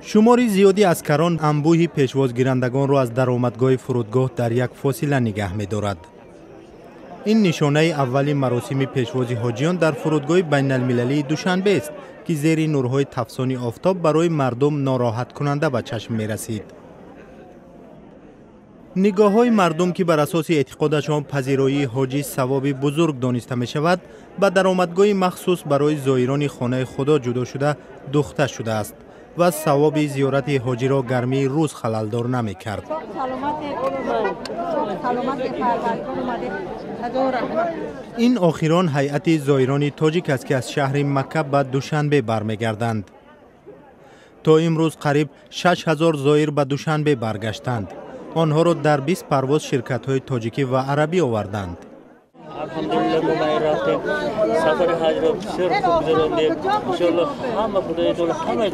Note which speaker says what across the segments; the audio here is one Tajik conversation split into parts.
Speaker 1: Шумори зиёди аскарон анбӯҳи пешвозгирандагонро аз даромадгоҳи фурудгоҳ дар як фосила нигаҳ медорад. Ин нишонаи аввали маросими пешвози ҳоҷиён дар фурудгоҳи байналмилалии Душанбест, ки зери нурҳои тафсони офтоб барои мардум нороҳаткунанда ба чашм мерасид. Нигоҳҳои мардум, ки бар асоси эътиқодашон пазироии ҳоҷӣ савоби бузург дониста мешавад, ба даромадгоҳи махсус барои зоирони хонаи Худо ҷудо шуда духта шудааст ва савоби зиёрати ҳоҷиро гармии рӯз халалдор намекард. Ин охирон ҳайати зоирони тоҷик аст, ки аз шаҳри Макка ба Душанбе бармегарданд. То имрӯз қариб 6000 зоир ба Душанбе баргаштанд. Онҳоро дар 20 парвоз ширкатҳои тоҷикӣ ва арабӣ оварданд.
Speaker 2: Алҳамдулиллаҳ, мо ба ин рафтем, сафари ҳаҷро бисёр хуб гузарондем. Иншоаллоҳ, ҳама Худои таоло ҳама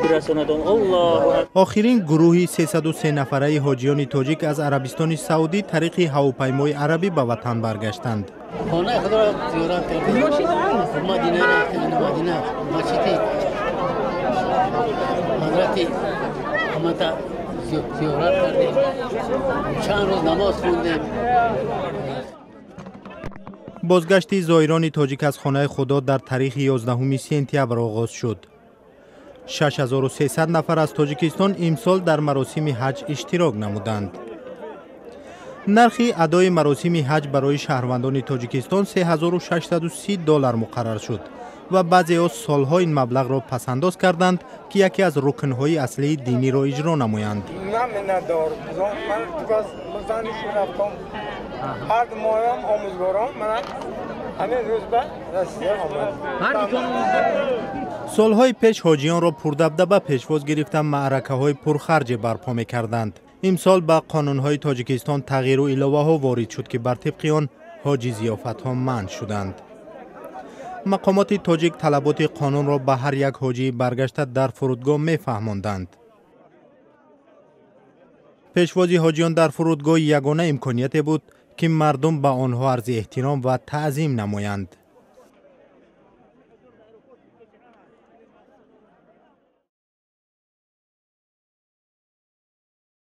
Speaker 2: бирасонад. Аллоҳу.
Speaker 1: Охирин гурӯҳи 303 нафараи ҳоҷиёни тоҷик аз Арабистони Саудӣ тариқи ҳавопаймои арабӣ ба ватан баргаштанд.
Speaker 3: Хонаи худро зиёрат кардем, Мадина рафтем, Мадина масҷиди ҳазрати Аҳмада зиёрат кардем, чанд рӯз намоз хондем.
Speaker 1: Бозгашти зоирони тоҷик аз хонаи Худо дар таърихи 11 сентябр оғоз шуд. 6300 нафар аз Тоҷикистон имсол дар маросими ҳаҷ иштирок намуданд. Нархи адои маросими ҳаҷ барои шаҳрвандони Тоҷикистон 3630 доллар муқаррар шуд ва баъзеҳо солҳо ин маблағро пасандоз карданд, ки яке аз рукнҳои аслии диниро иҷро намоянд. Солҳои пеш ҳоҷиёнро пурдабдаба пешвоз гирифта, маъракаҳои пурхарҷе барпо мекарданд. Имсол ба қонунҳои Тоҷикистон тағйиру иловаҳо ворид шуд, ки бар тибқи он ҳоҷи зиёфатҳо манъ шуданд. Мақомоти тоҷик талаботи қонунро ба ҳар як ҳоҷии баргашта дар фурудгоҳ мефаҳмонданд. Пешвози ҳоҷиён дар фурудгоҳ ягона имконияте буд, ки мардум ба онҳо арзи эҳтиром ва таъзим намоянд.